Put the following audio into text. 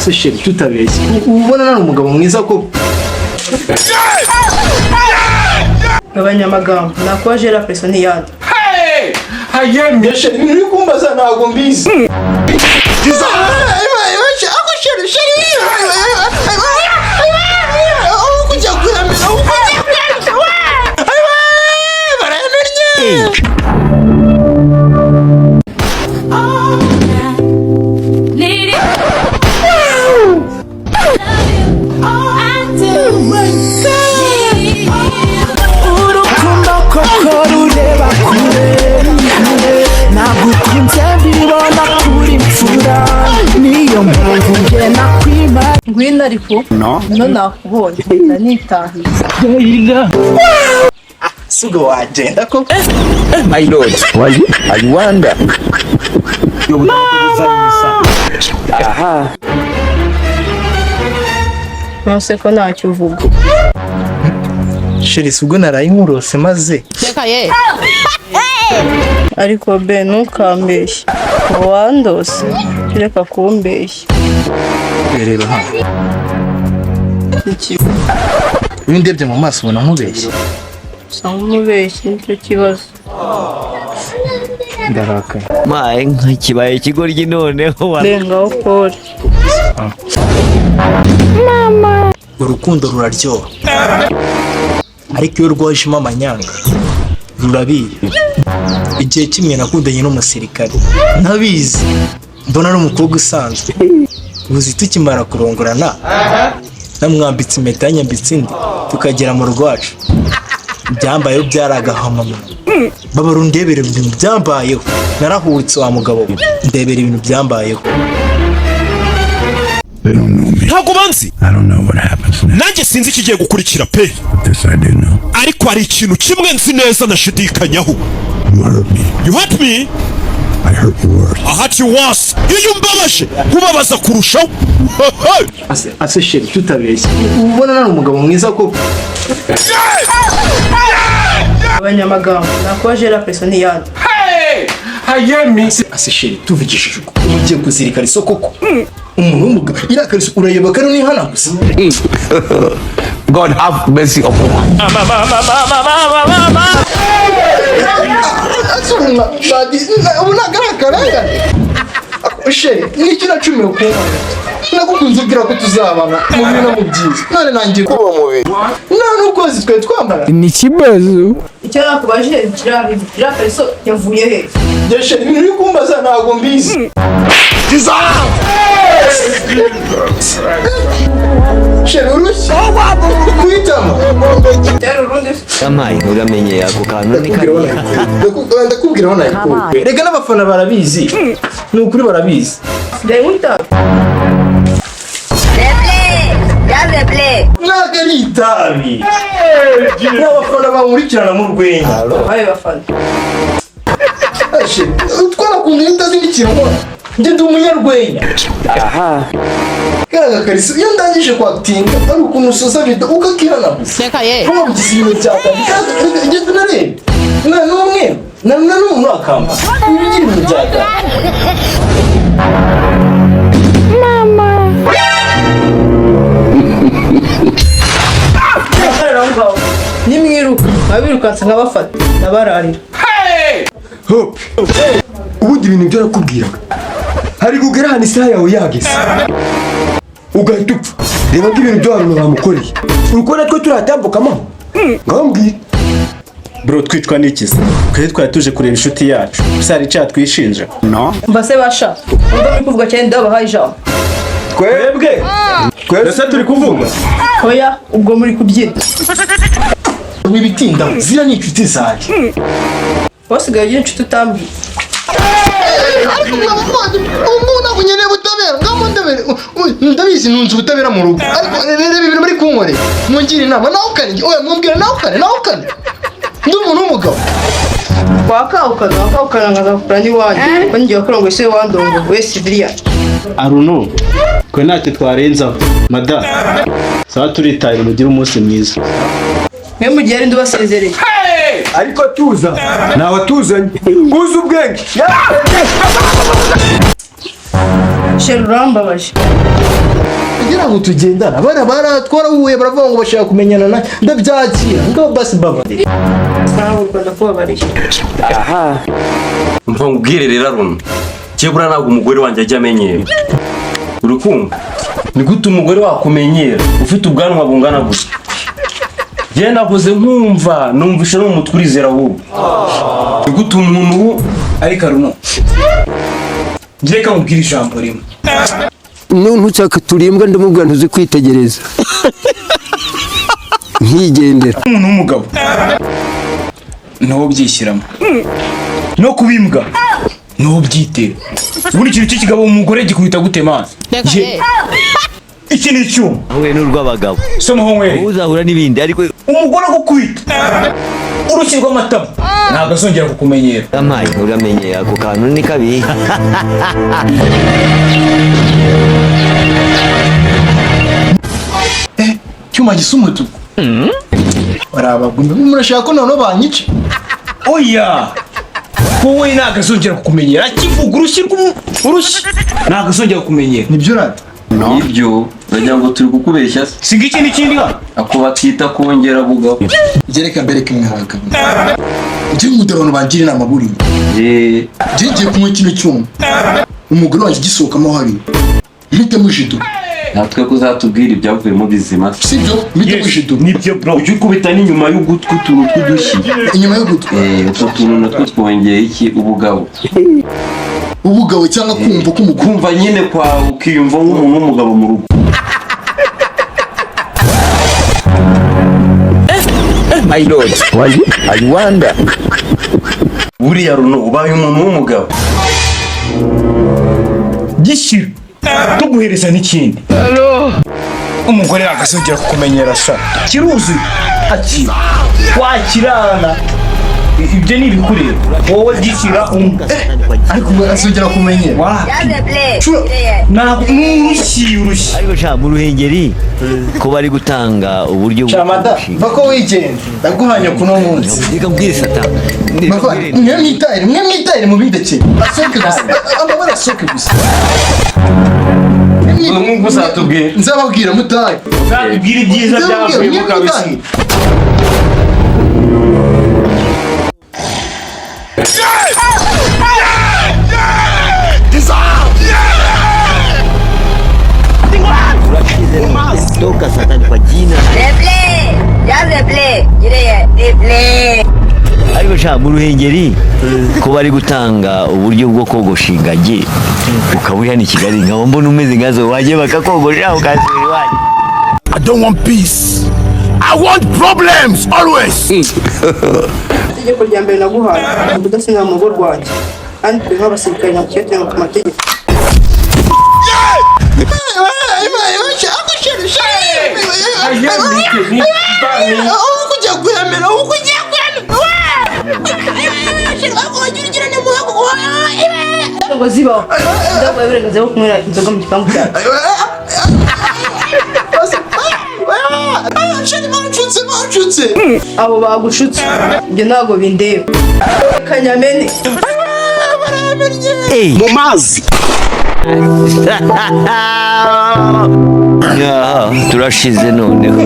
Ase chéri, tutabeshye, ubona nari umugabo mwiza koko? Abanyamagambo nakuba jera preso ntiyandi. Njye chéri, ibintu uri kumbaza ntabwo mbizi. Ako chéri, chéri, kujya kuyamena, kujya kuyamena, barayamennye. Urukundo koko rureba kure, nagukunze mbibona kuri mfura, niyo mpamvu njye nakwima. Ngwino ariko no nakubonye ndanitahiye. Sugo wagenda koko. My lord. Why? I wonder. Nonse ko ntacyo uvuga? Chéri, si ubwo naraye nkurose maze. Ariko be, ntukambeshye ngo wandose, reka kumbeshya. Reba hano. Iki? Iyo ndebye mu maso ubona nkubeshye? Usa nk'umubeshyi, nicyo kibazo. Ndarakaye. Maye nka kibaye ikigoryi noneho wa. Rengaho pole. Urukundo ruraryoha, ariko iyo rwajemo amanyanga rurabiye. Igihe kimwe nakundanye n'umusirikare ntabizi, mbona ari umukobwa usanzwe. Uzi tukimara kurongorana, namwambitse impeta, yanyambitse indi, tukagera mu rwacu, byambayeho byari agahomamunwa. Babara undebere ibintu byambayeho, narahubutse wa mugabo we. Ndebera ibintu byambayeho. They don't know me. Ntabwo banzi. I don't know what happens next, Nanjye sinzi ikigiye gukurikira pe. but this I do know. Ariko hari ikintu kimwe nzi neza nashidikanyaho. You hurt me. You hurt me. I hurt you worse. I hurt you worse. Iyo umbabaje nkubabaza kurushaho. Ase chéri, tutabeshye, ubona nari umugabo mwiza koko? Abanyamagambo nakuba jera preso ntiyandi. Ase chéri, tuvugishije ukuri, uba ugiye kuzirikana isoko koko? Umuntu w'umugabo iriya kariso urayeba kano nihana gusa. God have mercy upon us. Ubu ntabwo ari akarengane, chéri. Nicyo nacumira ku nagukunze, ubwira ko tuzabana mu bibi no mu byiza, none nangiye kuba mubi nta n'ukwezi twari twambara. Ni ikibazo. Icyo nakubajije, jera preso yavuye he? Njye chéri, ibintu uri kumbaza ntabwo mbizi. Chéri, urushyi kuhitamo. Byari urundi. Amaye uramenye ako kantu ni kabi. Ndakubwira aho nayikuye. Reka n'abafana barabizi, ni ukuri barabizi. Sigaye nk'itabi. Ntabwo ari itabi, ni abafana bankurikirana mu rwenya. Abaye bafana? Twarakunze utazi n'ikintu nkora. Njye ndi umunyarwenya. Kariya gakariso, iyo ndangije kwakitinga, ari ukuntu usoza video ukakihanaguza ntuwabugize ibintu bya kane. Njye tunareba nta n'umwe na n'umwe urakamba ibigira ibintu bya kane. Abakorera aho ngaho nimwiruka abirukanse nkabafata ndabararira. Hope, ubundi ibintu byo nakubwiraga, hari kugera hano isaha yawe yageze ugahita upfa. Reba nk'ibintu byo abantu bamukoreye, uri kubona twe turatambukamo? Ngaho mbwira. Bro, twicwa n'ikiza twe twari tuje kureba inshuti yacu, gusa hari icyaha twishinja. Mbase basha, ubwo muri kuvuga cyane, ndabahaye ijambo. Twebwe Mbese turi kuvuga? Oya, ubwo muri kubyina. Wibitindaho, ziriya ni inshuti zanjye. Wasigaye ugira inshuti utambwiye? Ubu ntabwo nkeneye ubutabera, ngaho ndabere. Ndabizi nunze ubutabera mu rugo, ariko reba ibintu bari kunkorera. Mungire inama nawe ukane. Oya, mumbwire nawe ukane, nawe ukane, ndi umuntu w'umugabo. Wakahukana, wakahukana nkazakura n'iwanjye ko ngiye kurongo ese wandongo we civilian. Aruno, twe ntacyo twarenzaho mada. Sawa, turitahira, mugire umunsi mwiza. Mwe mugihe ari ndubasezereye. Ariko tuza, ntawe tuzanye uzi ubwenge. Chéri, urambabaje. Kugira ngo tugendana, bara twarahuye, baravuga ngo bashaka kumenyana na ndabyakira ngo basi babarire. Ntabwo ndakubabariye. Umva nkubwire rero Aruna, njye buriya ntabwo umugore wanjye ajya amenyera. Uri kumva? Ni gute umugore wakumenyera ufite ubwanwa bungana gusa? Njye nahoze nkumva numvishe no mu mutwe urizera wowe. Ni gute umuntu ubu Ariko Aruna, njye reka nkubwire ijambo rimwe. Ntushaka turimbwa, ndamubwira ntuzi kwitegereza nkigendera. Umuntu w'umugabo ntuwo byishyiramo no kuba imbwa ntuwo byitera. Buri kintu cy'ikigabo umugore gikubita gute mazi? Iki ni icyuma. Wowe n'urw'abagabo. Somaho nywere. Uzahura n'ibindi ariko. Umugore agukubita urushyi rw'amatama ntabwo azongera kukumenyera. Amayi, uramenye ako kantu ni kabi. Cyuma gisa umutuku, barabagumye, murashaka ko noneho banyica? Oya, wowe ntabwo azongera kukumenyera akivuga urushyi urushyi, ntabwo azongera kukumenyera. Nibyo rata. Nibyo, uragira ngo turi kukubeshya se? Si ngiki n'ikindi hano. Ako bakita kongera bugabo. Njye reka mbereke mwe abagabo, njye nkunda abantu bangira inama buriya. Njye ngiye kunywa kino cyuma, umugore wanjye gisohokamo hariya mpitemo jido. Natwe ko uzatubwira ibyavuyemo bizima. Sibyo, mpitemo jido. Nibyo bro. Ujye ukubita n'inyuma y'ugutwi utuntu tw'udushyi. Inyuma y'ugutwi. Utwo tuntu natwo twongeye iki? Ubugabo. Ubugabo cyangwa kumva ko umugore kumva nyine kwawe ukiyumva nk'umuntu w'umugabo mu rugo. My lord, why I wonder. Buriya Runo ubaye umuntu w'umugabo. Gishyira tuguhereza n'ikindi, umugore ntabwo azongera kukumenyera sha, kiruzuye akira wakirana. Ibyo ni ibikureba wowe, gishyira umwe. Ariko ubu azongera kumenyera? Ntabwo n'urushyi urushyi. Ariko sha, mu Ruhengeri ko bari gutanga uburyo bwo Shamada, bako wigenza ndaguhanya kuno munsi. Reka mbwire sata. Bava, mwe mwitahire, mwe mwitahire, mubindekere asohoke gusa, amabara asohoke gusa. Nk'uko uzatubwira. Nzababwira mutahe. Uzatubwira ibyiza Nzababwira, byavuyemo mwe kabisa. mwitahire. Toka satani kwa jina. Ariko sha, mu Ruhengeri ko bari gutanga uburyo bwo kogosha ingagi, ukaba uri hano i Kigali nkaba mbona umeze nkazo, wajye bakakogosha ukasubira iwanyu. I don't want peace. I want problems always. Itegeko rya mbere naguhaye ni ukudasinda mu rugo rwanjye, kandi twe nk'abasirikare ntabwo tujya turenga ku mategeko. Ubu kugiye kuyamena, ubu kugiye kuyamena. Ntabwo zibaho, ndaguhaye uburenganzira bwo kunywera inzoga mu gipangu cyawe. Banshutse, banshutse. Abo bagushutse ibyo ntabwo bindeba, kanyamene. Mu mazi. Turashize noneho.